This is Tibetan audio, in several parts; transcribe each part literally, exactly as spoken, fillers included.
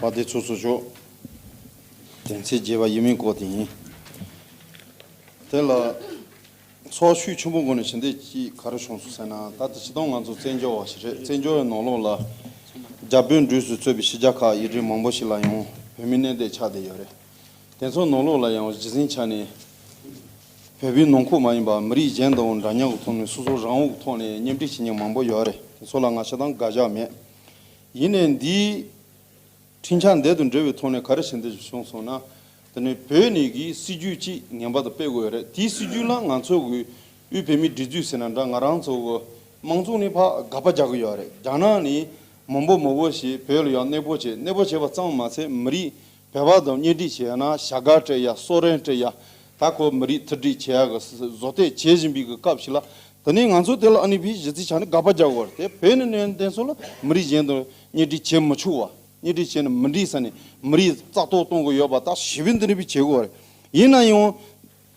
པ་དེ་ཚོ་སོ་ཅོག་དོན་ཚན་བརྒྱད་པ་ཡིན་མིན་སྐོར་དེ་ཡིན། དེ་ལ་ཚོགས་ཤུགས་ཆེན་པོ་སྒོ་ནས་ཕྱི་འདེད་ཅིག་ག་རེ་བྱུང་སོང་ཟེར་ན། ད་ལྟ་སྤྱིར་བཏང་ང་ཚོ་བཙན་བྱོལ་བ་ཞིག་རེད། བཙན་བྱོལ་བའི་ནང་ལོགས་ལ་རྒྱ་བོད་འབྲུག་སོགས་གཙོས་པའི་ཕྱི་རྒྱལ་ཁག་ཡུལ་གྲུ་མང་པོ་ཞིག་ལ་ཡང་བོད་མི་གནས་སྡོད་ཆགས་བསྡད་ཡོད་རེད། དེ་ཚོ་ནང་ལོགས་ལ་ཡང་གཞི་འཛིན་ཆ་ནས་བོད་པའི་ནང་ཁུལ་མ་ཡིན་པ་མི་རིགས་གཞན་དང་འདྲ་མཉམ་གྱི་ཐོག་ནས་སོ་སོ་རང་དབང་གི་ཐོག་ནས་མཉམ་འབྲེལ་བྱེད་མཁན་མང་པོ་ཡོད་རེད། དེ་ཚོ་ལ་ང་ཆ་ཚང་དགག་བཞག་མེད། ཡིན་ནའི་འདིའི་འཕྲིན་བཅར་འདི་དང་འབྲེལ་བའི་ཐོག་ནས་ག་རེ་ཞུ་འདོད་བྱུང་སོང་ན། དེ་ནི་བོད་ནས་ཀྱི་སྲིད་ཇུས་གཅིག་ངན་པ་དང་སྤེལ་དགོས་རེད། དེའི་སྲིད་ཇུས་ལ་ང་ཚོ་གི་དབུས་བོད་མིའི་སྒྲིག་འཛུགས་ཟེར་ན་འདྲ། ང་རང་ཚོ་གི་དམངས་གཙོ་ནས་ཕར་དགག་པ་རྒྱག་གི་ཡོད་རེད། རྒྱ་ནག་ནས་མང་པོ་མང་པོ་ཞིག་བོད་ལ་ཡང་གནས་སྤོ་བྱས། གནས་སྤོ་བྱས་པ་ཙམ་མ་ཟད་མི་རིགས་བོད་པ་དང་གཉེན་སྒྲིག་བྱས་ན་བྱ་དགའ་སྤྲད་ཡ། གསོལ་རས་སྤྲད་ཡ། ད་ཁོ་མི་རིགས་མཐུན་སྒྲིལ་བྱེད་ཡ་གི་བཟོ་ལྟ་བྱེད་བཞིན་པའི་གི་སྐབས་ཤིག་ལ། དེ་ནས་ང་ཚོ་དེ་ལ་ཨ་ནི་བོད་གཞི་རྩའི་ཆ་ནས་དགག་པ་རྒྱག་དགོས་རེད། དེ་བོད་ནས་གནས་དེ་ཚོ་ལ་མི་རིགས་གཞན་དང་གཉེན་སྒྲིག་བྱེད་མི་ཆོག་པ། གཉེན་སྒྲིག་བྱས་ནས་མི་འགྲིག་ས་ནས་མི་རིགས་རྩ་གཏོར་གཏོང་གི་ཡོད་པ། ད་ཞི་བའི་འདི་འདྲ་བའི་བྱེད་དགོས་རེད། ཡིན་ན་ཡང་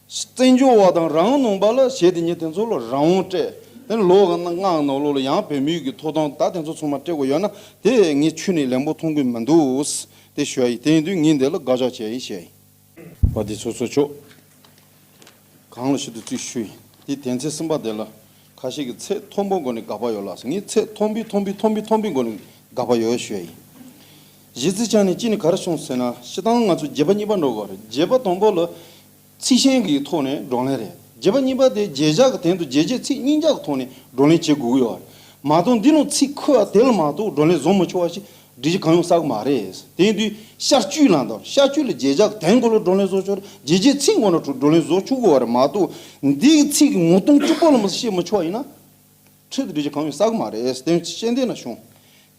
བཙན་བྱོལ་བ་དང་རང་དབང་ནང་པ་ལ་བྱས་ཏེ་ཉིད་དེ་ཚོ་ལ་རང་དབང་སྤྲད། དེ་ལོ་གི་ལྔ་གི་ནང་ལོགས་ལ་ཡང་བོད་མིའི་གི་ཐོབ་ཐང་ད་དེ་ཚོ་ཚང་མ་སྤྲད་དགོས་ཡོད་ན། དེ་ངས་ཁྱོན་ནས་ལན་པོ་མཐོང་གི་མི་འདུག་དེ་ཞུ་ཡ་ཡིན། དེ་ཡིན་དུས་ངས་འདི་ལ་དགག་བཞག་བྱས་ཡིན་ཞུ་ཡ་ཡིན། བ་དེ་ཚོ་ཚོ་ཆོག་གང་ལ་ཞུ་དུ་རྩིས་ཞུ་ཡིན། དེ་དོན་ཚན་གསུམ་པ་དེ་ལ་ཁ་ཤས་ཀྱིས་ཚད་མཐོན་པོའི་སྒོ་ནས་དགག་པ་ཡོད་ལགས་སོ། ངས་ཚད་མཐོན་པོའི་མཐོན་པོའི་མཐོན་པོའི་མཐོན་པོའི་སྒོ་ནས་དགག་པ་ཡོད་ཞུ་ཡ་ཡིན། གཞི་རྩའི་ཆ་ནས་གཅིག་ནས་ག་རེ་བྱུང་ཟེར་ན། སྤྱིར་བཏང་ང་ཚོ་བརྗོད་པ་གཉིས་པ་འགྲོ་དགོས་རེད། བརྗོད་པ་དང་པོ་ལ་ཚིག་ཤན་གྱི་ཐོག་ནས་བགྲོ་གླེང་རེད། བརྗོད་པ་གཉིས་པ་དེ་བརྗོད་བྱ་གི་དོན་དུ་བརྗོད་བྱའི་ཚིག་གཉིས་ཆ་གི་ཐོག་ནས་བགྲོ་གླེང་བྱེད་དགོས་ཀྱི་ཡོད་རེད། མ་གཏོགས་འདི་ནང་ཚིག་ཁོ་དེ་ལ་མ་གཏོགས་བགྲོ་གླེང་བཟོ་མི་ཆོག་པ་ཞིག་སྒྲིག་གཞི་གང་ཡང་གསལ་གི་མ་རེད། དེ་ཡིན་དུས་ཤར་བསྐྱོད་ལ་འདུག་ཤར་བསྐྱོད་ལ་བརྗོད་བྱ་གི་དོན་སྐོར་ལ་བགྲོ་གླེང་བཟོ་ཆོག་རེད། བརྗོད་བྱའི་ཚིག་ངོ་ན་བགྲོ་གླེང་བཟོ་ཆོག་གི་ཡོད་རེད། མ་གཏོགས་འདིའི་ཚིག་གི་ངོ་གདོང་གཅིག་པོ་ལ་མ་ཤེས་མི་ཆོག་པ་ཡིན་ན། ཁྲིད་དུ་འགྲོ་རྒྱུ་གང་ཡང་གསལ་གི་མ་རེད། དེ་ཤེས་ལྡན་ན་བྱུང་།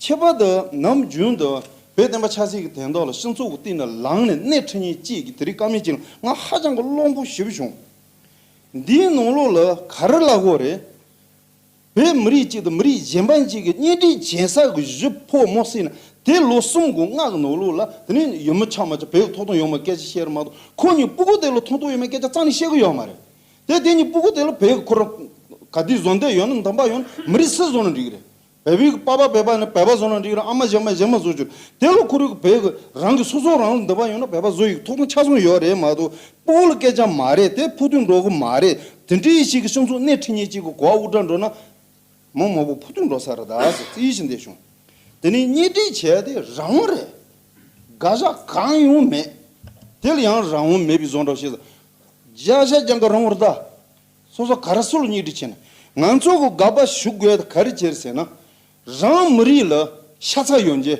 ཁྱད་པར་དུ་ནམ་རྒྱུན་དུ་བོད་བསྟན་པ་ཆབ་སྲིད་ཀྱི་དོན་དག་ལ་སྤྱི་ཚོགས་ཀྱི་སྟེང་ནས་ལངས་ནས་སྣེ་ཁྲིད་མཁན་གཅིག་གིས་དེ་རིང་བཀའ་མོལ་གཅིག་ལ་ང་ཧ་ཅང་གི་བློ་འབོར་ཞེ་པོ་བྱུང་། འདིའི་ནང་ལོགས་ལ་ག་རེ་ལབ་དགོས་རེད། བོད་མི་རིགས་གཅིག་དང་མི་རིགས་གཞན་པ་གཅིག་གི་གཉེན་སྒྲིག་བྱེད་ས་གི་གཞི་ཕོ་མོ་ཟེར་ན། དེ་ལོ་གསུམ་དགུ་ལྔ་གི་ནང་ལོགས་ལ་དེ་ནས་ཡོད་མི་ཆ་མ་ཆ་བོད་ཀྱི་ཐོབ་ཐང་ཡོད་མེད་སྐད་ཆ་བཤད་རེད་མ་གཏོགས། ཁོ་གཉིས་སྤུ་གུ་དེ་ལ་ཐོབ་ཐང་ཡོད་མེད་སྐད་ཆ་རྩ་ནས་བཤད་གི་ཡོད་མ་རེད། དེ་དེ་གཉིས་སྤུ་གུ་དེ་ལ་བོད་ཀྱི་ཁོ་རང་ག་དུས་བཟོ་འདོད་ཡོད་ན་འདམ་པ་ཡོད་ན་མི་རིགས་སུ་བཟོ་ན་འགྲིག་གི་རེད། བོད་པའི་གི་པ་ཕ་བོད་པ་ནི་བོད་པ་བཟོ་ན་འགྲིག་གི་རེད། ཨ་མ་གཞན་མ་གཞན་མ་བཟོ་རྒྱུ་རེད། དེ་ལ་ཁོ་རང་གི་བོད་ཀྱི་རང་གི་སོ་སོ་རང་ལ་འདམ་པ་ཡོད་ན་བོད་པ་བཟོ་ཡི་ཐོབ་ཐང་ཆ་ཚང་ཡོད་རེད་མ་གཏོགས། སྤུ་གུ་ལ་སྐད་ཆ་མ་རེད། དེ་ཕུགས་འདུན་འགྲོ་གི་མ་རེད། དེ་འདྲའི་ཞིག་གི་སྤྱི་ཚོགས་སྣེ་ཁྲིད་མཁན་གཅིག་གི་གོ་བ་དབུ་སྐྲ་འགྲོ་ན། མང་མང་པོ་ཕུགས་འདུན་འགྲོ་ས་རེད་ད་ཟེར་རྩིས་ཞིག་འདེབས་བྱུང་། དེ་ནས་གཉེན་སྒྲིག་བྱས་ཏེ་རང་དབང་རེད། དགག་བཞག་གང་ཡང་མེད། དེ་ལ་ཡང་རང་དབང་མེད་པའི་བཟོ་འདྲ་བྱས་ཟེར། བརྒྱ་ཆ་བརྒྱ་གི་རང་དབང་རེད་ད། སོ་སོ་ག་རེ་སུ་ལ་གཉེན་སྒྲིག་བྱས་ན། ང་ཚོ་གི་དགག་པ་ཞུ་དགོས་ད་ག་རེ་བྱས་ཟེར་ན། རང་མི་རིགས་ལ་ཤ་ཚ་ཡོད་མཁན།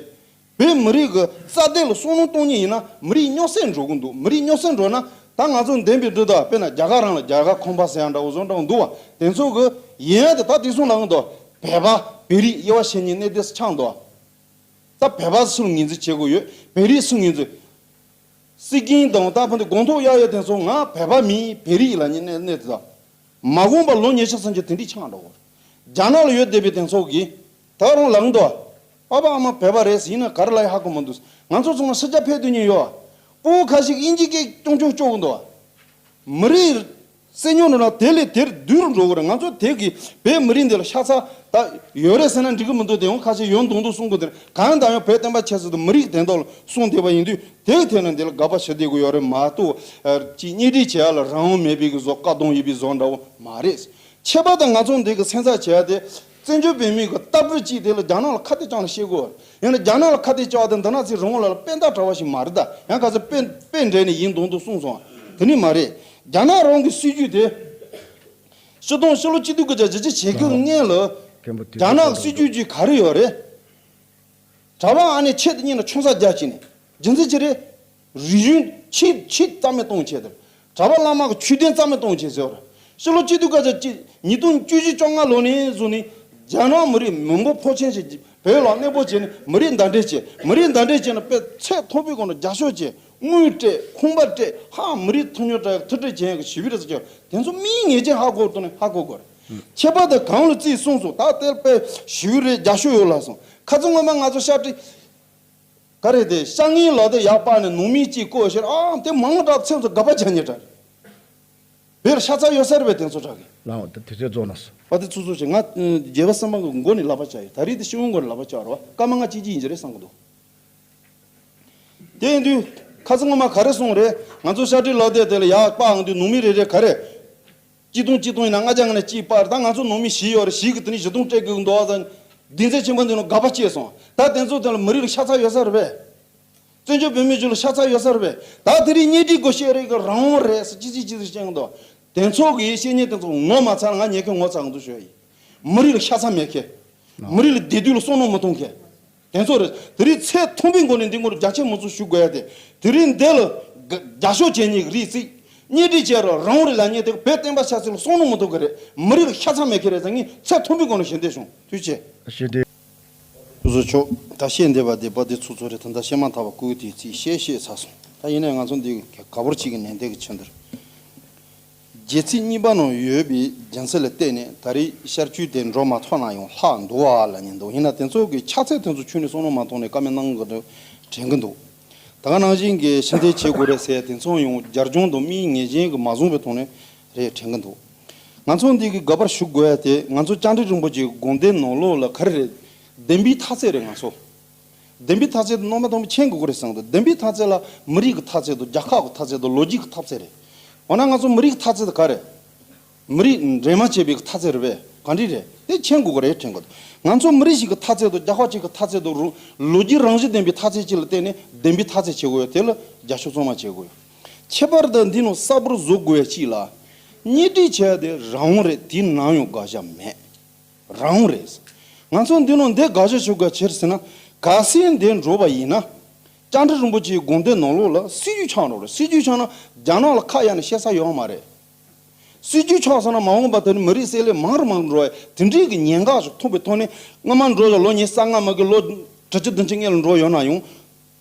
བོད་མི་རིགས་ཀྱི་རྩ་དོན་ལ་བསམ་བློ་གཏོང་མཁན་ཡིན་ན་མི་རིགས་རྙོག་ཟིང་འགྲོ་གི་འདུག་མི་རིགས་རྙོག་ཟིང་འགྲོ་ན་ད་ང་ཚོ་འདེམས་པའི་འདྲ་ད། དཔེར་ན་རྒྱ་གར་རང་ལ་རྒྱ་གར་ཁང་པ་ཟེར་ཡ་འདྲ་བོ་བཟོ་འདྲ་བོ་འདུག་བ། དེ་ཚོ་གི་ཡིན་ཡ་དེ་ད་དེ་སོང་ལ་ཡོང་འདུག་བོད་པ་བོད་རིགས་དབྱེ་བ་ཕྱེ་མཁན་གནས་དེ་ཆགས་འདུག་ད་བོད་པ་སུ་ལ་ངོས་འཛིན་བྱེད་དགོས་ཡོད། བོད་རིགས་སུ་ངོས་འཛིན། སྲིད་སྐྱོང་དང་ད་ཕན་ཚུན་དགོངས་དོག་གཡར་ཡ་དེ་ཚོ་ང་བོད་པ་མིན་བོད་རིགས་ལ་ཉེ་གནས་གནས་དེ་ད། མ་འོངས་པ་ལོ་ཉི་ཤུ་སུམ་ཅུ་དེ་འདྲའི་ཆགས་འགྲོ་གི་རེད། རྒྱ་ནག་ལ་ཡོད་བསྡད་པའི་དེ་ཚོ་གིས་ད་རུང་ལབ་འདུག་ཨ་ཕ་ཨ་མ་བོད་པ་རེད་ཟེར། ཡིན་ན་ག་རེ་ལབ་ཡ་ཧ་གོ་མི་འདུག་ང་ཚོ་ཚང་མ་ཕྱི་རྒྱལ་ཕེབས་སྡོད་མཁན་ཡོད། སྤུ་གུ་ཁ་ཤས་ཀྱིས་དབྱིན་ཇིའི་སྐད་སྐྱོན་སྐྱོན་སྐྱོན་གི་འདུག་མི་རིགས་སེམས་མྱོང་འགྲོ་ན་དེ་ལས་དེར་བསྡུར་འགྲོ་གི་རེད། ང་ཚོ་དེ་གི་བོད་མི་རིགས་འདི་ལ་ཤ་ཚ་ད་ཡོད་རེད་ཟེར་ན་འགྲིག་གི་མི་འདུག་དེ་ཡང་ཁ་ཤས་ཡོད་མདོག་མདོག་གསུང་གི་འདུག་གང་ལྟར་ཡང་བོད་བསྟན་པ་ཆབ་སྲིད་དང་མི་རིགས་དོན་དག་ལ་གསུངས་བསྡད་པ་ཡིན་དུས། དེའི་ཐད་ནས་འདི་ལ་དགག་པ་བྱེད་བསྡད་དགོས་ཡོད་རེད་མ་གཏོགས། ཨ། ཅིག་གཉེན་སྒྲིག་བྱེད་ཡ་ལ་རང་དབང་མེད་པའི་གི་བཟོ། བཀག་སྡོམ་ཡོད་པའི་བཟོ་འདྲ་བོ་མ་རེད། ཁྱད་པར་དུ་ང་ཚོ་འདི་གི་སེམས་འཚབ་བྱེད་ཡ་དེ། བཙན་བྱོལ་བོད་མིའི་གི་ལྟ་བུ་གཅིག་དེ་ལ་རྒྱ་ནག་ལ་ཁ་གཏད་བཅག་ནས་བཤད་དགོས། ཡང་ན་རྒྱ་ནག་ལ་ཁ་གཏད་བཅག་དེ་འདི་ན་ཚིག་རང་དབང་ལ་ལ་དཔེ་ལྟ་གྲྭ་བ་ཞིག་མ་རེད་ད། ཡང་ག་ཚོད་དཔེ་དཔེ་འགྲན་ནས་ཡིན་མདོག་མདོག་གསུངས་སོང་། དེ་ནི་མ་རེད། རྒྱ་ནག་རང་གི་སྲིད་ཇུས་དེ། སྤྱི་དང་ཕྱི་ལོ་གཅིག་སྟོང་དགུ་བརྒྱ་བཞི་བཅུ་ཞེ་དགུ་སྔོན་ལ་རྒྱ་ནག་གི་སྲིད་ཇུས་ཀྱི་ག་རེ་ཡོད་རེད། གྲྭ་པ་ཨ་ནེ་ཆེད་དུ་གཉེར་ན་ཆུང་ས་རྒྱ་ཆེ་ནས། རྒྱུ་མཚན་ཅི་རེད། རིག་གཞུང་ཆེད་ཆེད་རྩ་མེད་གཏོང་ཆེད་དུ། གྲྭ་པ་བླ་མ་གི་ཆོས་དོན་རྩ་མེད་གཏོང་ཆེད་ཟེར་བ་རེད། ཕྱི་ལོ་གཅིག་སྟོང་དགུ་བརྒྱ་གཅིག་ཉིས་སྟོང་བཅུ་བཞི་བཅོ་ལྔ་ལོ་ནས་བཟུང་ནས་རྒྱ་ནག་མི་རིགས་མི་འབོར་ཕོན་ཆེན་ཞིག་བོད་ལ་གནས་སྤོ་བྱས་ནས་མི་རིགས་མདའ་འདྲེན་བྱས། མི་རིགས་མདའ་འདྲེན་བྱས་ནས་དཔེ་ཚད་མཐོ་པོའི་སྒོ་ནས་རྒྱབ་སྐྱོར་བྱས། དངུལ་སྤྲད། ཁང་པ་སྤྲད། ཧ་མི་རིགས་མཐུན་སྒྲིལ་དྲ་མཐུན་སྒྲིལ་བྱེད་ཡག་གི་ཞི་བའི་རེ་ས་ཀྱང་དེ་ཚོ་མིའི་ཉེས་ཅན་ཧ་གོ་ཐུབ་ནས་ཧ་གོ་དགོས་རེད། ཁྱད་པར་དུ་གང་ལ་རྩིས་གསུངས་སོང་། ད་དེར་དཔེ་ཞི་བའི་རེ་རྒྱབ་སྐྱོར་ཡོད་ལ་སོང་། ཁ་ཚོན་ངོ་མ་ང་ཚོ་ཤ་སྤྲི། ག་རེ་དེ་ཤ་ངན་ལག་དེ་ཡག་པ་ནས་ནང་མི་གཅིག་བསྐོས་ཕྱིར། ཨང་དེ་མང་དྲགས་ཚེ་ཚོ་དགག་པ་བྱ་ཉེ་དྲགས་རེད། བེར་ཤ་ཚ་ཡོད་ས་རེད་པས་དེ་ཚོ་དྲག་གི། ལའོ་ད་དེ་ཚོའི་རྫོགས་ན་སོ། པ་དེ་ཚོ་ཚོ་ཆེ་ང་རྒྱལ་བ་སེམས་དཔའ་གི་མགོ་ནས་ལག་པ་བཅག་ཡོད། ད་རེས་དེ་ཤི་བོའི་མགོ་ནས་ལག་པ་བཅག་རོགས། སྐར་མ་ལྔ་གཅིག་གཅིག་ཡིན་གྱི་རེད་བསམ་གི་འདུག་དེ་ཡིན་དུས་ཁ་སང་སྔོན་མ་ག་རེ་གསུངས་རེད། ང་ཚོ་ཤར་སྤྲེལ་ལོ་དེ་དེ་ལ་ཡག་པ་འང་དུས་ནང་མི་རེ་རེ་ག་རེ། གཅིག་སྟོང་གཅིག་སྟོང་ཡིན་ན་ལྔ་བརྒྱ་ང་ནས་གཅིག་སྤར། ད་ང་ཚོ་ནང་མི་བཞི་ཡོད་རེད། བཞི་གི་དེ་ནས་བཞི་སྟོང་སྤྲད་དགོས་འདུག་ཨ། ད་སྡིག་ཚད་ཆེན་པོ་འདི་ནང་དགག་པ་སྐྱེས་སོང་། ད་དེ་ཚོ་དེ་ལ་མི་རིགས་ལ་ཤ་ཚ་ཡོད་ས་རེད་པས། བཙན་བྱོལ་བོད་མི་ཚོ་ལ་ཤ་ཚ་ཡོད་ས་རེད་པས། ད་དེ་རིང་གཉེན་སྒྲིག་དགོས་ཤེས་རེད་གི་རང་དབང་རེད་ཟེར་ཅི་ཟིག་ཅི་ཟིག་བཤད་གི་འདུག་དེ་ཚོ་གི་བཤད་ཉེས་དེ་ཚོ་ངོ་མ་ཚ་ན་ང་ཉེས་ཁེ་ངོ་ཚ་གི་འདུག་ཞུ་ཡ་ཡིན། མི་རིགས་ལ་ཤ་ཚ་མེད་མཁན། མི་རིགས་ལ་བདེ་སྡུག་ལ་བསམ་བློ་མི་གཏོང་མཁན། དེ་ཚོ་རེད། དེ་རིང་ཚད་མཐོན་པོའི་སྒོ་ནས་འདི་སྐོར་རྒྱ་ཆེ་མང་ཚོགས་ཞུ་དགོས་ཡ་དེ། དེ་རིང་འདི་ལ་རྒྱ་ཤོག་བྱས་ཉེས་ཀྱི་རིགས་ཚིག་གཉེན་སྒྲིག་བྱས་རོགས་རང་དབང་རེད་ལབ་ཉེས་དེ་བོད་བསྟན་པ་ཆབ་སྲིད་ལ་བསམ་བློ་མི་གཏོང་གི་རེད། མི་རིགས་ལ་ཤ་ཚ་མེད་མཁན་རེད་ཟེར་ངས་ཚད་མཐོན་པོའི་སྒོ་ནས་ཞུ་འདོད་བྱུང་། ཐུགས་རྗེ་ཆེ། ཞུ་འདོད། སྐུ་གཟུགས་མཆོག་ད་བཤད་འདོད་པ་དེ་པ་དེ་ཚོ་ཚོ་རེད། ད་ལྟ་བཤད་མ་ཐག་པ་སྐུ་དེ་ཚིག་བཤད་བཤད་ཚར་སོང་། ད་ཡིན་ནའི་ང་ཚོ་འདི་ག་བོར་གཅིག་གི་ནན་ཏན་གྱི་ཆེད་འདིར། རྒྱལ་ཚིག་གཉིས་པ་ནང་ཡོད་པའི་རྒྱུ་མཚན་ལ་བརྟེན་ནས་ད་རེས་ཤར་སྐྱོད་དེ་འགྲོ་མ་ཐུབ་ན་ཡང་ལྷག་འདུག་བ་ལབ་ཉེན་འདུག་ཡིན་ན་དེ་ཚོ་གི་ཆ་ཚད་དེ་ཚོ་ཁྱོན་ནས་བསམ་བློ་མ་གཏོང་ནས་བཀའ་མོལ་གནང་གི་འདུག་དྲན་གི་འདུག་ད་ག་ནང་བཞིན་གྱི་ཕྱིར་འཐེན་བྱེད་དགོས་རེད་ཟེར་དེ་ཚོ་ཡང་རྒྱབ་ལྗོངས་དང་དམིགས་ངེས་ཅན་གྱི་མ་བཟུང་བའི་ཐོག་ནས་རེད་དྲན་གི་འདུག་ང་ཚོ་འདི་གི་དགག་པར་ཞུ་དགོས་ཡ་དེ་ང་ཚོ་བཅར་འདྲི་རིན་པོ་ཆེའི་དགོངས་དོན་ནང་ལོགས་ལ་ག་རེ་རེད། བདེན་པའི་མཐའ་ཚད་རེད་ང་ཚོ། བདེན་པའི་མཐའ་ཚད་དེ་རྣམ་པ་ཚོས་མཁྱེན་དགོས་ཀྱི་རེད་བསམ་གི་འདུག་བདེན་པའི་མཐའ་ཚད་ལ་མི་རིགས་ཀྱི་མཐའ་ཚད་དང་རྒྱལ་ཁབ་ཀྱི་མཐའ་ཚད་དང་ལོ་རྒྱུས་ཀྱི་མཐའ་ཚད་རེད། འོ་ན་ང་ཚོ་མི་རིགས་ཀྱི་མཐའ་ཚད་དེ་ག་རེད། མི་རིགས་འདྲེས་མ་བྱས་པའི་མཐའ་ཚད་རེད་པས། ག་འདྲ་རེད། དེ་མཁྱེན་དགོས་ཀྱི་རེད་དྲན་གི་འདུག་ང་ཚོ་མི་རིགས་ཤིག་གི་མཐའ་ཚད་དང་རྒྱལ་ཁབ་ཅིག་གི་མཐའ་ཚད་དང་རུ་ལོ་རྒྱུས་རང་བཞིན་ལྡན་པའི་མཐའ་ཚད་ཅིག་ལ་བརྟེན་ནས་བདེན་པའི་མཐའ་ཚད་བྱེད་དགོས་ཡོད། དེ་ལ་རྒྱབ་སྐྱོར་གཙང་མ་བྱེད་དགོས་ཡོད། ཁྱད་པར་དུ་འདི་ནང་གསལ་པོར་བཟོ་དགོས་ཡ་གཅིག་ལ། གཉེན་སྒྲིག་བྱས་ཏེ་རང་དབང་རེད། དེའི་ནང་ཡང་དགག་བྱ་མེད། རང་དབང་རེད། ང་ཚོ་འདི་ནང་འདི་དགག་བྱ་ཞུ་དགོས་ཕྱིར་ཟེར་ན། གལ་སྲིད་འདི་འགྲོ་བ་ཡིན་ན། བཅར་འདྲི་རིན་པོ་ཆེའི་དགོངས་དོན་ནང་ལོགས་ལ་སྲིད་ཇུས་ཆགས་འགྲོ་རེད། སྲིད་ཇུས་ཆགས་ན་རྒྱ་ནག་ལ་ཁ་གཡར་ནས་བཤད་ས་ཡོད་མ་རེད། སྲིད་ཇུས་ཆགས་སོང་ན་མ་འོངས་པ་དེ་ནི་མི་རིགས་བསྲེ་ལྷད་མང་རུ་མང་རུ་འགྲོ་བའི་དེ་འདྲའི་གི་ཉེན་ཁ་ཞིག་མཐོང་པའི་ཐོག་ནས། སྔོན་མ་འགྲོ་བཞག་ལོ་ཉི་ཤུ་རྩ་ལྔ་མ་གི་ལོ་དྲུག་ཅུ་བདུན་ཅུ་སྔོན་ལ་འགྲོ་ཡོད་ན་ཡང་།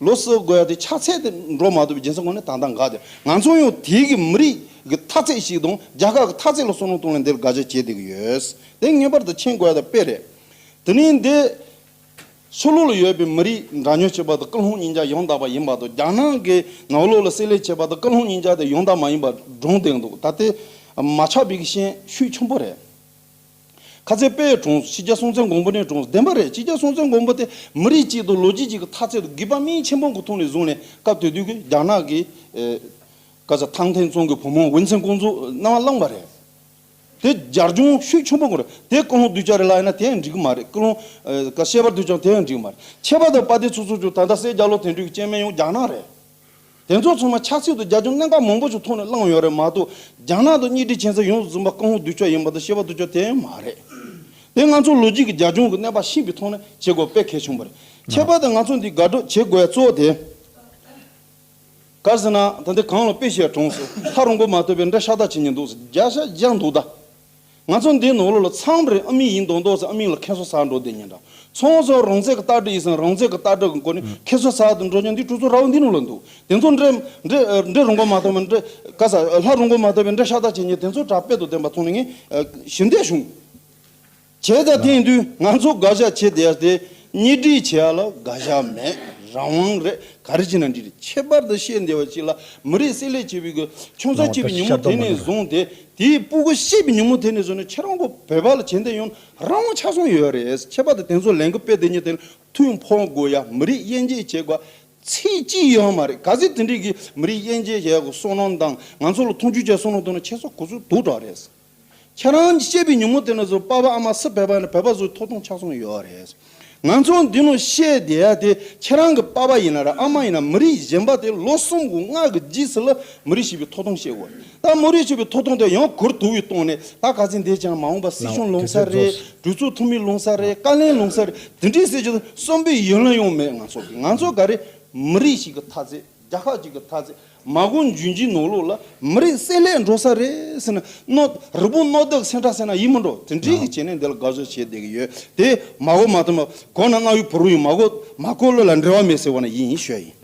ལོ་གསོ་དགོས་ཡ་དེ་ཆ་ཚད་དེ་འགྲོ་མ་ཐུབ་པའི་རྒྱུ་མཚན་ངོས་ནས་ད་ལྟ་འགག་སྟེ། ང་ཚོ་ཡང་དེའི་གི་མི་རིགས་ཀྱི་མཐའ་ཚད་ཞིག་དང་རྒྱལ་ཁབ་ཀྱི་མཐའ་ཚད་ལ་བསམ་བློ་གཏོང་ལ་འདིར་དགག་བྱ་བྱེད་བསྡད་ཀྱི་ཡོད། དེ་ངེས་པར་དུ་མཁྱེན་དགོས་ཡ་དེ་དཔེ་རེད། དེ་ནས་འདི་ཕྱི་ལོགས་ལ་ཡོད་པའི་མི་རིགས་འདྲ་མཉམ་བྱེད་པ་དང་ཀུན་སློང་གཉིས་ཆ་ཡང་དག་པ་ཡིན་པ་དང་། རྒྱ་ནག་གི་ནང་ལོགས་ལ་བསྲེ་ལྷད་བྱེད་པ་དང་ཀུན་སློང་གཉིས་ཆ་དེ་ཡང་དག་མ་ཡིན་པ་སྒྲུང་བསྟན་འདུག་ད་དེ་མ་ཆགས་པའི་གི་ཤན་ཤུགས་ཆེན་པོ་རེད། ཁ་ཚིག་དཔེ་དྲངས་སོང་། ཆོས་རྒྱལ་སྲོང་བཙན་སྒམ་པོ་ནས་དྲངས་སོང་། བདེན་པ་རེད། ཆོས་རྒྱལ་སྲོང་བཙན་སྒམ་པོ་དེ་མི་རིགས་གཅིག་དང་ལོ་རྒྱུས་གཅིག་གི་མཐའ་ཚད་དུ་དགོས་པ་དམིགས་ཆེན་པོ་གི་ཐོག་ནས་བཟུང་ནས་སྐབས་དེ་དུས་ཀྱི་རྒྱ་ནག་གི་ཨེ་ག་ས་ཐང་ཐེན་ཙུང་གི་བུ་མོ་ཝུན་ཚན་ཀུང་ཙུའུ་རྣམ་པ་བླངས་པ་རེད། དེ་རྒྱབ་ལྗོངས་ཤུགས་ཆེན་པོ་གི་རེད། དེ་ཀུན་སློང་གདུལ་བྱ་རེད་ལབ་ཡིན་ན་དེ་ཡང་འགྲིག་གི་མ་རེད། ཀུན་སློང་ཨེ་ག་བཤད་པར་གདུལ་བྱ་དེ་ཡང་འགྲིག་གི་མ་རེད། ཁྱད་པར་དུ་དཔའ་སྡེ་ཚོགས་གཙོ་ཚོ་ད་ལྟ་སྲས་རྒྱ་ལོ་དོན་གྲུབ་ཀྱི་སྐྱེ་དམན་ཡང་རྒྱ་ནག་རེད། དེ་ཚོ་ཚང་མ་ཆབ་སྲིད་དང་རྒྱབ་ལྗོངས་གནད་འགག་མང་པོ་ཞིག་ཐོག་ནས་བླངས་ཡོད་རེད་མ་གཏོགས། རྒྱ་ནག་དང་གཉེན་སྒྲིག་བྱེད་ས་ཡོངས་སུ་འཛིན་པ་ཀུན་སློང་གདུལ་བྱ་ཡིན་པ་དང་བཤད་པ་གདུལ་བྱ་དེ་ཡང་མ་རེད། དེ་ང་ཚོ་ལོ་རྒྱུས་ཀྱི་རྒྱབ་ལྗོངས་ཀྱི་གནས་བབ་ཤེས་པའི་ཐོག་ནས་བྱེད་དགོས་དཔེ་གལ་ཆེན་པོ་རེད། ཁྱད་པར་དུ་ང་ཚོ་འདི་དགག་སྒྲུབ་བྱེད་དགོས་ཡ་གཙོ་བོ་དེ། ག་རེ་ཟེར་ན་ད་ལྟ་གོང་ལ་དཔེ་བཤད་དྲངས་སོང་། ལྷ་རིན་པོ་མ་ཐོབ་པའི་འདྲེ་ཤ་སྟག་བྱེད་ཉེན་འདུག་ཟེར། བརྒྱ་ཆ་བརྒྱ་འདུག་ད། ང་ཚོ་འདིའི་ནང་ལོགས་ལ་མཚམས་རེ་ཨ་མི་ཡིན་མདོག་མདོག་ཟེར། ཨ་མི་ལ་ཁེ་སོ་ཟ་འགྲོ་བསྡད་ཉེན་འདྲ། མཚམས་སུ་རང་བཙན་གྱི་ལྟ་གྲུབ་ཡིན་ཟེར། རང་བཙན་གྱི་ལྟ་གྲུབ་ཀྱི་སྒོ་ནས་ཁེ་སོ་ཟ་དུ་འགྲོ་ཉེན་འདི་གྲོས་ཚོགས་ར་བ་འདི་ནང་ལ་འདུག་དེ་ཚོ་འདྲེ་འདྲེ་འདྲེ་རིན་པོ་མ་ཐོབ་པའི་འདྲེ་ག་ས་ལྷ་རིན་པོ་མ་ཐོབ་པའི་འདྲེ་ཤ་སྟག་བྱེད་ཉེན་དེ་ཚོ་དྲག་དཔེ་དང་ལྡན་པ་མཐོང་ནས་ངས་ཞུ་འདོད་བྱུང་། བྱས་ཙང་དེ་ཡིན་དུས་ང་ཚོ་དགག་བྱ་བྱེད་བསྡད་ཡ་དེ་གཉེན་སྒྲིག་བྱེད་ཡ་ལ་དགག་བྱ་མེད། རང་དབང་རེད། ག་རེ་བྱེད་ན་འགྲིག་རེད། ཁྱད་པར་དུ་བཤད་འདོད་པ་ཅིག་ལ་མི་རིགས་བསྲེ་ལྷད་བྱེད་པའི་གི་ཁྱོད་ཚོ་སྐྱེས་པའི་ཉིན་མོ་དེ་ནས་བཟུང་སྟེ་དེའི་སྤུ་གུ་སྐྱེས་པའི་ཉིན་མོ་དེ་ནས་བཟུང་ནས་ཁྱེད་རང་གི་བོད་པ་ལ་བྱེད་འདོད་ཡོང་རང་དབང་ཆ་ཚང་ཡོད་རེད། ཁྱད་པར་དུ་དེ་ཚོ་ལས་འགུལ་སྤེལ་བསྡད་མཁན་དེ་ལ་ཐུགས་ཕམ་དགོས་ཡ། མི་རིགས་དབྱེ་འབྱེད་བྱེད་དགོས་ཚིག་གཅིག་ཡོད་མ་རེད། གལ་སྲིད་དེ་འདྲའི་གི་མི་རིགས་དབྱེ་འབྱེད་བྱེད་དགོས་བསམ་བློ་དང་ང་ཚོ་ལ་མཐོང་ཆུང་བྱས་བསམ་བློ་གཏོང་ན་ཁྱེད་ཚོ་གོ་ཚོད་སྡུག་དྲགས་རེད། ཁྱེད་རང་གི་སྐྱེས་པའི་ཉིན་མོ་དེ་ནས་བཟུང་པ་ཕ་ཨ་མ་སུ་བོད་པ་ཡིན་ན་བོད་པ་ཚོའི་ཐོབ་ཐང་ཆ་ཚང་ཡོད་རེད། ང་ཚོ་འདི་ནང་བཤད་བསྡད་ཡ་དེ་ཁྱེད་རང་གི་པ་ཕ་ཡིན་ན་ར་ཨ་མ་ཡིན་ན་མི་རིགས་གཞན་པ་དེ་ལོ་གསུམ་དགུ་ལྔ་གི་རྗེས་སུ་ལ་མི་རིགས་ཤིག་པའི་ཐོབ་ཐང་བཤད་དགོས། ད་མི་རིགས་ཤིག་པའི་ཐོབ་ཐང་དེ་ཡང་གུར་དུ་བའི་སྟེང་ནས་ད་ག་ཚོད་འདས་ཀྱང་མ་འོངས་པ་སྲིད་སྐྱོང་ལོང་ས་རེད། གྲོས་ཚོགས་འཐུས་མི་ལོང་ས་རེད། བཀའ་བློན་ལོང་ས་རེད། དེ་འདྲའི་ཟེར་གྱི་བསམ་པའི་ཡུལ་ལ་ཡོང་མེད། ང་ཚོ་གི་ང་ཚོ་ག་རེ་མི་རིགས་ཤིག་གི་མཐའ་ཚད། རྒྱལ་ཁབ་ཅིག་གི་མཐའ་ཚད། མ་འོངས་འབྱུང་འགྱུར་ནང་ལོགས་ལ་མི་རིགས་བསྲེ་ལྷད་འགྲོ་ས་རེད་ཟེར་ན་རྣོ་རི་བོང་རྣོ་རྟུལ་སེང་ཁྲ་ཟེར་ན་ཡིད་མི་འགྲོ། དེ་འདྲའི་གི་བྱས་ནས་འདི་ལ་དགའ་ཕྱོགས་བྱས་བསྡད་ཀྱི་ཡོད། དེ་མ་གོ་མ་ཐུབ་མ་གོ་ན་རྣ་བའི་བུ་རུ་ཡིན། མ་གོ་མ་གོ་བློ་ལ་འབྲེལ་བ་མེད་ཟེར་བ་ན་ཡིན་ཡིན་ཤོད་ཡིན།